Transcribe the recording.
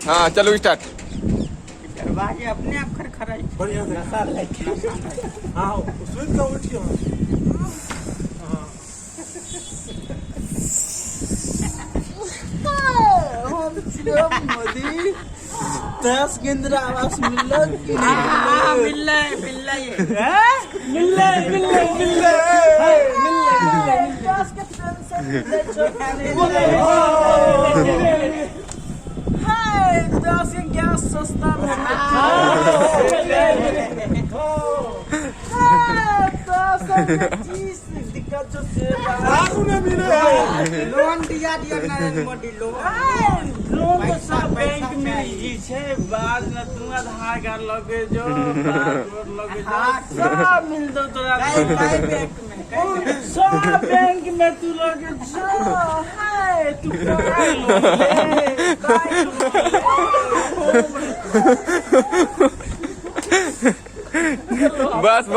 हाँ चलू स्टार्ट। दरवाजे अपने आप खड़खड़ाई। बढ़िया से नशा लाइक हाँ, सुन के उठियो। हाँ। हम छियो मोदी, 10 के इंदिरा आवास मिलल कि नहीं? हाँ, मिललै मिललै। मिललै मिललै मिललै मिललै। 10 के पेंशन मिलै छौ कि नहि? हाय, 10 के गैस सस्ता भेटै छौ। हाय, 10 के चीज दिक्कत छौ से बात। दारू नहीं मिले है। लोन दिया दिया नरेंद्र मोदी लोन। हाय, लोन तऽ सब पैसा बैंक में चाही। इजी छै। बाद में तू आधार कार्ड लऽ के जो, पासपोर्ट लऽ के जो, हाँ। सब मिलतौ तोरा। कई कई बैंक में, कई बैंक। सब बैंक में तू लऽ के जो। हाय, तू काय लोन ले, काय लोन ले? बस।